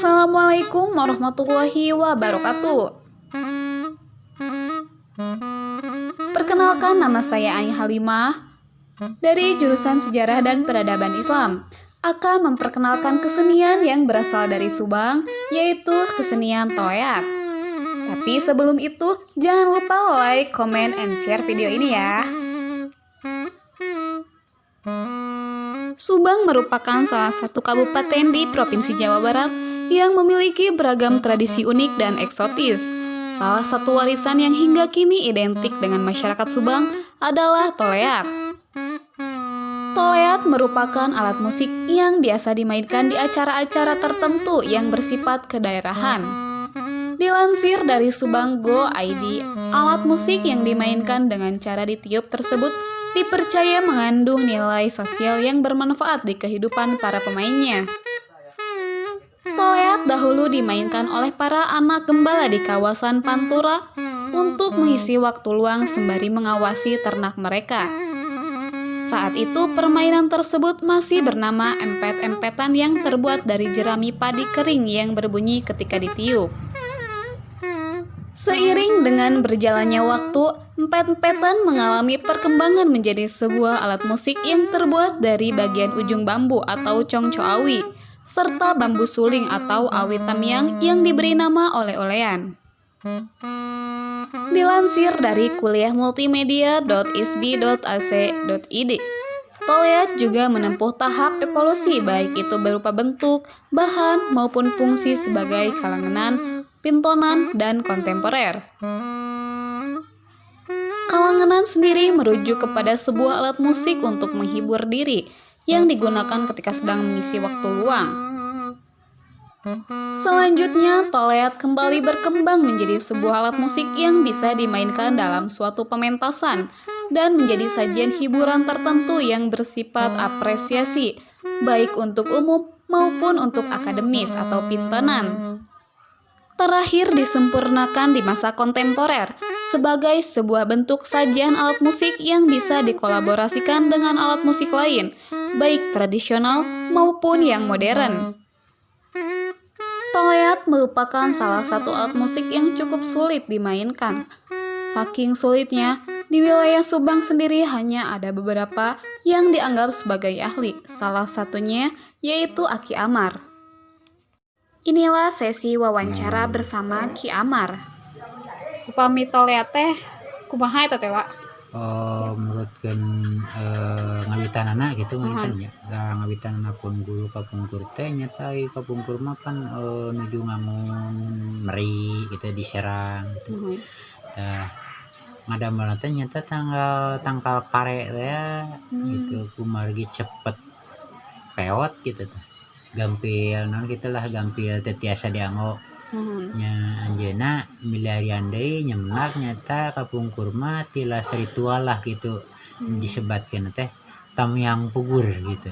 Assalamualaikum warahmatullahi wabarakatuh. Perkenalkan, nama saya Ai Halimah dari jurusan Sejarah dan Peradaban Islam akan memperkenalkan kesenian yang berasal dari Subang, yaitu kesenian toleat. Tapi sebelum itu, jangan lupa like, comment, and share video ini ya. Subang merupakan salah satu kabupaten di Provinsi Jawa Barat yang memiliki beragam tradisi unik dan eksotis. Salah satu warisan yang hingga kini identik dengan masyarakat Subang adalah toleat. Toleat merupakan alat musik yang biasa dimainkan di acara-acara tertentu yang bersifat kedaerahan. Dilansir dari Subang Go ID, alat musik yang dimainkan dengan cara ditiup tersebut dipercaya mengandung nilai sosial yang bermanfaat di kehidupan para pemainnya. Toleat dahulu dimainkan oleh para anak gembala di kawasan Pantura untuk mengisi waktu luang sembari mengawasi ternak mereka. Saat itu, permainan tersebut masih bernama empet-empetan yang terbuat dari jerami padi kering yang berbunyi ketika ditiup. Seiring dengan berjalannya waktu, empet-empetan mengalami perkembangan menjadi sebuah alat musik yang terbuat dari bagian ujung bambu atau congcoawi, serta bambu suling atau awi tamiang yang diberi nama oleh-olean. Dilansir dari kuliahmultimedia.isbi.ac.id, toleat juga menempuh tahap evolusi, baik itu berupa bentuk, bahan, maupun fungsi sebagai kalangenan, pintonan, dan kontemporer. Kalangenan sendiri merujuk kepada sebuah alat musik untuk menghibur diri yang digunakan ketika sedang mengisi waktu luang. Selanjutnya, toleat kembali berkembang menjadi sebuah alat musik yang bisa dimainkan dalam suatu pementasan dan menjadi sajian hiburan tertentu yang bersifat apresiasi, baik untuk umum maupun untuk akademis atau pintonan. Terakhir disempurnakan di masa kontemporer sebagai sebuah bentuk sajian alat musik yang bisa dikolaborasikan dengan alat musik lain, baik tradisional maupun yang modern. Toleat merupakan salah satu alat musik yang cukup sulit dimainkan. Saking sulitnya, di wilayah Subang sendiri hanya ada beberapa yang dianggap sebagai ahli, salah satunya yaitu Aki Amar. Inilah sesi wawancara bersama Ki Amar. Upami toleat teh kumaha eta teh, Wak? Oh, menurutkeun ngawitanana gitu, ngawitan nya. Da ngawitanana pun guru kapungkur teh nya, kapungkur mah kan nuju ngangon meri gitu di Serang gitu. Tah, ngadamelna teh nyata tanggal tangkal pare teh gitu, kumargi cepet peot gitu tah. Gampil naon kitu lah, gampil teu tiasa dianggo. Nya, anjeunna milarian deui nyemenak nyata kapungkur mah tilas ritual lah gitu, disebatkeun teh tamiang pugur gitu.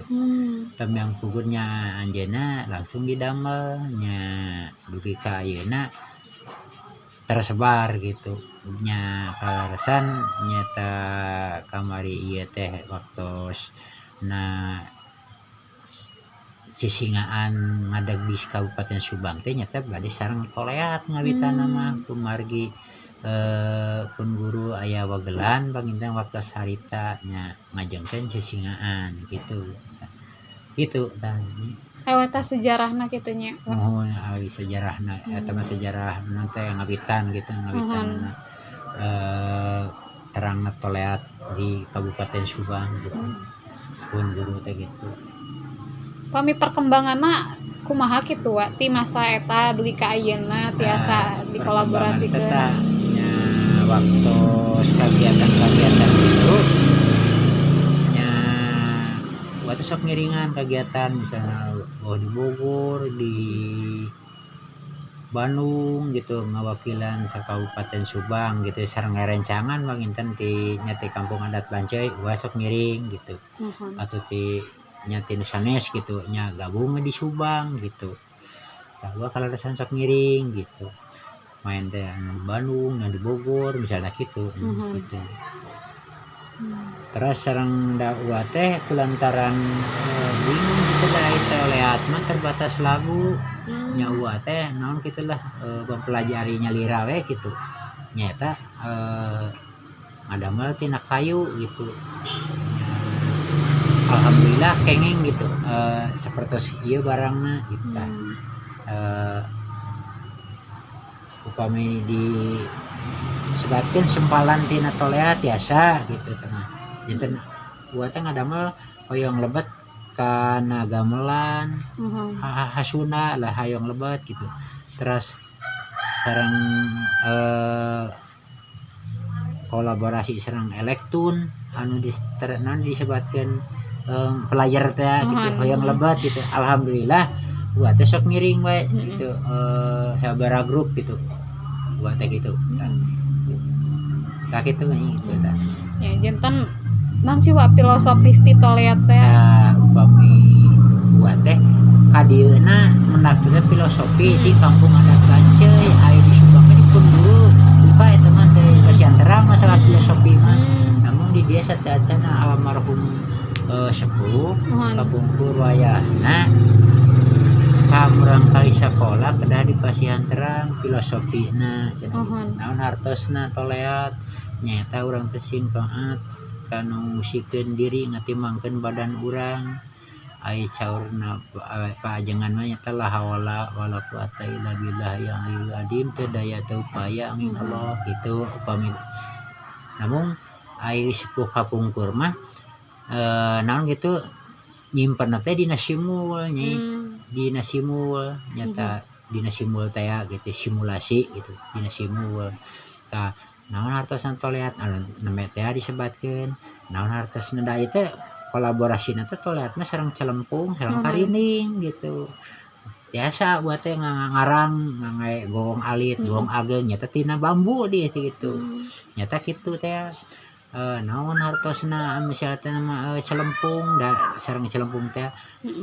Tamiang pugurnya anjeunna langsung didamel nya, dugi ka ayeuna tersebar gitu nya. Kaleresan nyata kamari ieu teh waktos na sisingaan ngadeg di Kabupaten Subang teh nyata bade sareng toleat ngawitanna mah, kumargi pun guru aya wagelan panginten waktos harita nya ngajengkeun sisingaan gitu gitu tah. Eta sejarahna kitu nya. Muhun, ari sejarahna eta mah sejarah naon teh, ngawitan gitu, ngawitan terangna toleat di Kabupaten Subang gitu, pun guru teh gitu. Pami perkembanganna kumaha kitu, Wak, ti masa eta dugi ka ayeuna tiasa Nah, dikolaborasikeun? Perkembangan nya waktu kegiatan-kegiatan itu nya, waktu sok ngiringan kegiatan misalnya, oh, di Bogor, di Bandung gitu, ngawakilan sa Kabupaten Subang gitu sareng rerencangan panginten ti nya ti kampung adat Banceuy, wah, sok ngiring gitu atau ti nya ti nu sanes gitu nya, gabung di Subang gitu. Tah, gua kaleresan sok ngiring gitu, main teh anu di Bandung, anu di Bogor misalnya gitu. Gitu. Terus sareng da uwa teh kulantaran bingung gitu, da toleat mah terbatas lagu. Nya uwa teh naon kitu lah, mempelajari nyalira we gitu, nyaeta ngadamel tina kayu gitu. Nya, alhamdulillah kenging gitu, sapertos ieu barangna gitu tah. Upami disebatkeun sempalan tina tolea tiasa gitu tah. Janten uwa teh ngadamel hoyong lebet kana gamelan Sunda lah, hoyong lebet gitu. Terus sareng kolaborasi sareng elektun anu naon disebatkeun, player teh gitu, hoyong lebet gitu. Alhamdulillah uwa teh sok ngiring we gitu, sabaraha grup gitu uwa teh gitu tah. Tah kitu gitu tah. Ya, janten naon sih, Wak, filosofis ti tolea teh? Nah, upami uwa teh kadieuna mendak teh filosofi di kampung adat Banceuy aya di Subang mah dipun guru duka eta mah teh pasihan terang masalah filosofi mah. Namun di dieu sateuacanna almarhum sepuh kapungkur wayahna ka murangkalih sakola kedah dipasihan terang filosofina cenah gitu. Naon hartosna toleat? Nyaeta urang teh sing taat kanu ngusikeun diri, ngatimbangkeun badan urang. Ai saurna paajengan mah nyaeta la haula wala quwata illa billah yang aliyul adzim, teu daya teu upaya angin Allah gitu upami. Namun ai sepuh kapungkur mah naon gitu, nyimpen teh dina simul, Nyi. Dina simul nyata, dina simul teh gitu, simulasi gitu dina simul tah. Naon hartosna toleat anu nembe teh disebatkeun? Naon hartosna? Da ieu teh kolaborasina teh toleat mah sareng celempung sareng karinding gitu. Biasa buat teh ngarang ngangge gong alit, gong ageng, nyata tina bambu di gitu. Nyata kitu teh. Naon hartosna misalnya teh nama celempung? Da sareng celempung teh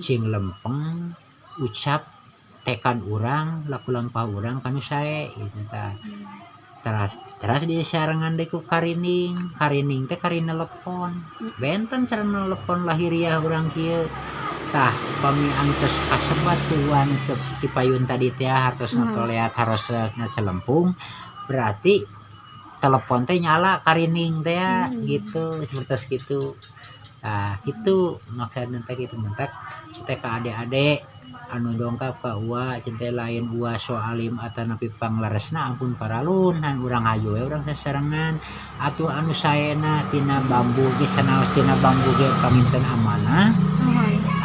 cing lempeng ucap tekad urang, laku lampah urang kanu sae gitu tah. Teras teras disarengan deui ku karinding. Karinding teh kari nelepon, benten sareng nelepon lahiriah urang kieu tah. Upami anu tos kasebat ku anu teu ti payun tadi teh hartosna toleat, hartosna celempung, berarti telepon teh nyala karinding teh gitu, seperti gitu tah. Kitu maksudna teh kitu. Mentak teh ka ade-ade anu dongkap ka uwa cinta, lain uwa so alim atanapi pangleresna, ampun paralun han urang hayu we urang sasarengan atuh. Anu saena tina bambu ge, sanaos tina bambu ge panginten amanah.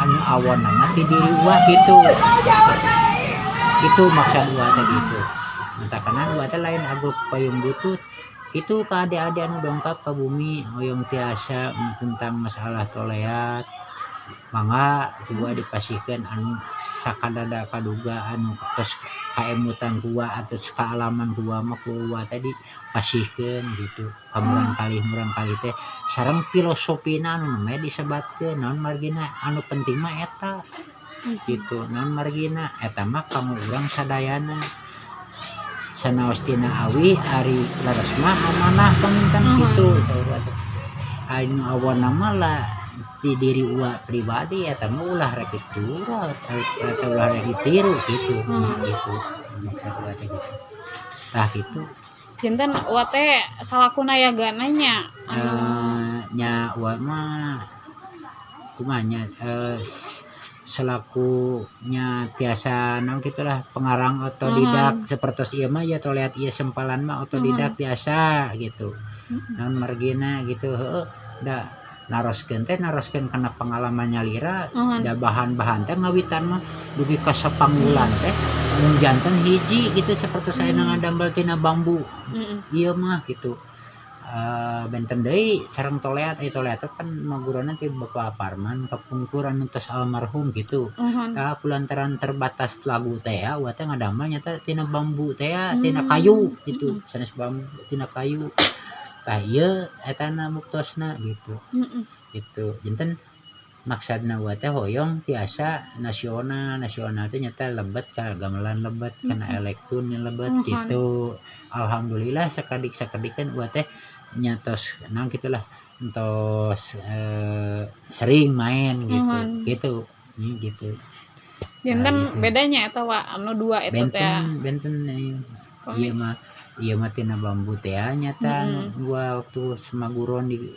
Anu awonna mah ti diri uwa kitu. Itu maksud uwa teh gitu. Matakanan uwa teh lain agul payung butut itu. Ka ade-ade anu dongkap ka bumi hoyong tiasa tentang masalah toleat, mangga coba dipasihkeun anu sakadada kaduga anu tos kaemutan ku uwa atau kaalaman ku uwa mah, ku uwa tadi pasihkeun gitu ka murangkalih teh sareng filosofina anu namanya disebatkeun. Naon margina? Anu penting mah eta gitu. Naon margina? Eta mah kanggo urang sadayana, sanaos tina awi ari leres mah amanah panginten kitu saur teh. Anu awonna mah lah di diri uwa pribadi, eta mah ulah rek diturut atau ulah rek ditiru gitu. Gitu maksud uwa teh gitu tah gitu. Janten uwa teh salaku nayagana nya anu Nya uwa mah kumaha nya, selaku nya tiasa naon gitulah, pengarang otodidak sepertos ieu mah ya. Toleat ieu sempalan mah otodidak biasa gitu. Naon margina gitu? Heueuh, da naroskeun teh naroskeun kana pengalaman nyalira. Da bahan-bahan teh ngawitan mah dugi ka sapangwulan teh mung janten hiji gitu, seperti saya ngadamel tina bambu ieu mah gitu. Benten deui sareng toleat. Ai toleat teh kan maguruna ti Bapak Parman kapungkur anu tos almarhum gitu. Tah, kulantaran terbatas lagu teh ya, uwa teh ngadamel nyata tina bambu teh ya, tina kayu gitu, sanes bambu, tina kayu tah. Ieu etana buktosna gitu. Gitu janten maksudna uwa teh hoyong tiasa nasional. Nasional teh nyata lebet ka gamelan, lebet kana elektun lebet gitu. Alhamdulillah sakedik sakedik kan uwa teh nya tos naon gitulah, entos sering main gitu. Gitu gitu. Janten Nah, gitu. Bedanya eta wa anu dua eta teh. Benten benten ieu mah, ieu mah tina bambu teh nyata gua waktu semaguron di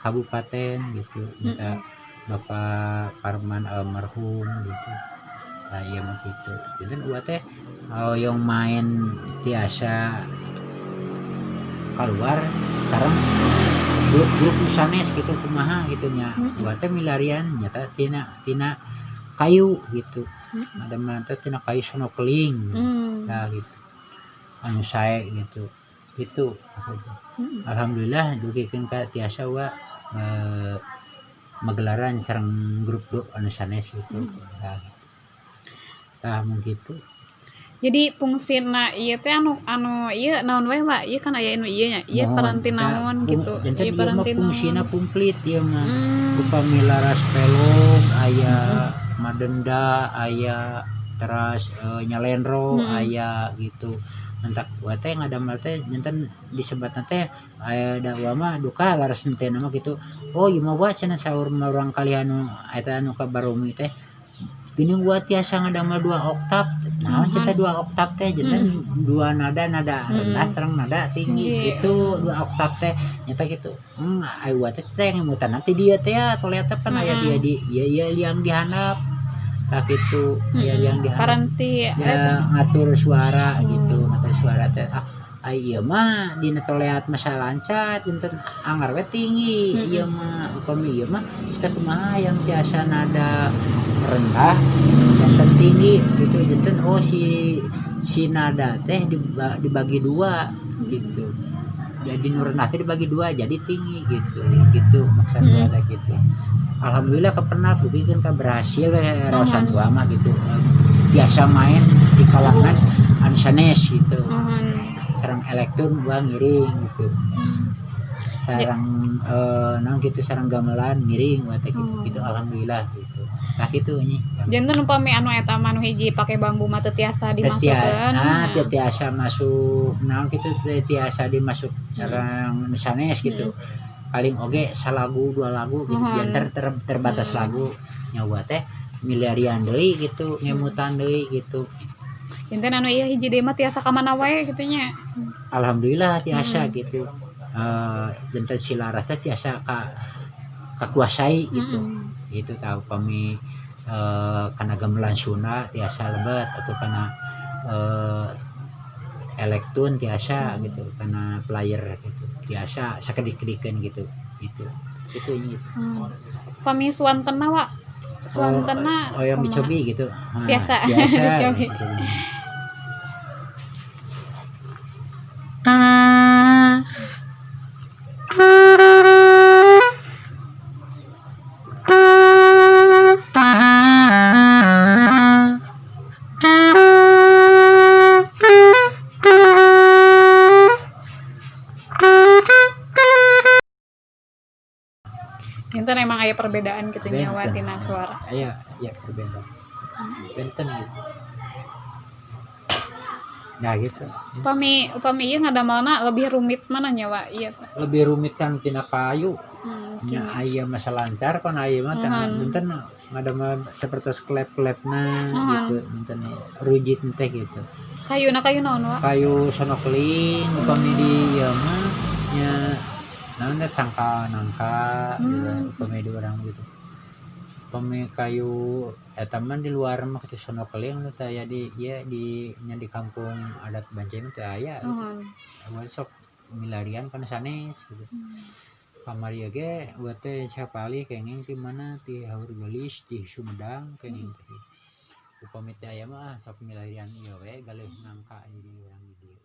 kabupaten gitu nyata Bapak Parman almarhum gitu. Nah, ieu mah gitu. Janten gua teh hoyong main tiasa keluar sareng grup-grup nu sanes gitu, kumaha gitu nya. Gua teh milarian nyata tina tina kayu gitu. Ada mah teh tina kayu sonokeling. Nah gitu, anu sae gitu gitu. Alhamdulillah dugikeun ka tiasa wa magelaran sareng grup-grup anu sanes gitu. Nah gitu. Tah, mun kitu. Jadi fungsina ieu teh anu anu ieu naon wae, Pak? Ieu kan aya anu ieu nya. Ieu Mohon paranti tah naon gitu. Janten Ieu ieu mah paranti fungsina naon. Komplit ieu mah. Upami laras pelog aya, madenda aya, teras nyalendro aya gitu. Matak wa teh ngadamel teh janten disebatna teh aya da wa mah duka laras henteu mah gitu. Oh, ieu mah wa cenah saur urang kali anu eta anu ka barumi teh, geuning gua tiasa ngadamel dua oktav. Naon cenah dua oktav teh? Janten dua nada, nada rendah sareng nada tinggi Tinggi. Gitu dua oktav teh nyata gitu. Ai wa teh teh ngemutan nanti dia teh ya toleat teh pan aya dia di ieu ieu liang di handap. Tah kitu, aya liang di handap. Paranti Ya, eta. Ngatur suara gitu, ngatur suara teh. Ah, ai ieu mah dina toleat masa lancar janten anggar we tinggi. Ieu mah upami ieu mah teh kumaha yang tiasa nada rendah janten tinggi gitu. Janten oh, si si nada teh dibagi dua gitu, jadi nu rendah teh dibagi dua jadi tinggi gitu gitu maksud ada gitu. Alhamdulillah kepenak dugikeun ka berhasil we raosan tua mah gitu, biasa main di kalangan anu sanes gitu. Sareng elektron gua ngiring gitu, sareng naon gitu, sareng gamelan ngiring gua teh gitu. Gitu, alhamdulillah gitu. Nah gitu nya. Janten upami anu eta mah anu hiji pake bambu mah teu tiasa dimasukkeun. Nah, teu tiasa masuk naon gitu, teu tiasa dimasuk sareng nu sanes gitu. Paling oge salagu dua lagu gitu. Janten terbatas lagu nyawa teh miliarian deui gitu, ngemutan deui gitu. Janten anu ieu hiji deui mah tiasa ka mana wae kitu nya. Alhamdulillah tiasa gitu. Janten si laras teh tiasa ka kakuasai gitu. Gitu tahu pami kana gamelan Sunda tiasa lebet atau kana elektron tiasa gitu, kana player gitu tiasa sakedik-kedikeun gitu gitu itu ini gitu. Pami suantenna, Wak? Suantenna Oh, yang kumaha? Dicobi gitu. Nah, Tiasa. Biasa Dicobi. Dicobi. Janten emang aya perbedaan gitu nya, Wak, Benten. tina suara. Aya ya perbedaan benten gitu, nah gitu. Upami upami ieu ngadamelna lebih rumit mana nya, Wak? Ieu. Lebih rumit kan tina kayu nya. Kini. Aya masa lancar kan aya mah teh benten ngadamel seperti klep-klepna gitu, benten rujit teh gitu. Kayuna kayu naon, Wak? Kayu sonokeling. Upami di ieu mah nya naon teh, tangkal nangka gitu. Upami di urang gitu, upami kayu eta mah di luar mah kitu sonokeling nu teh aya di ieu di nya di kampung adat Bancai mah teu aya gitu. Awal sok milarian kana sanes gitu. Kamari ge buat teh sapalih kenging ti mana, ti Haurgeulis, ti Sumedang kenging teh. Upami teh aya mah sok milarian ieu we, galih nangka di urang di dieu.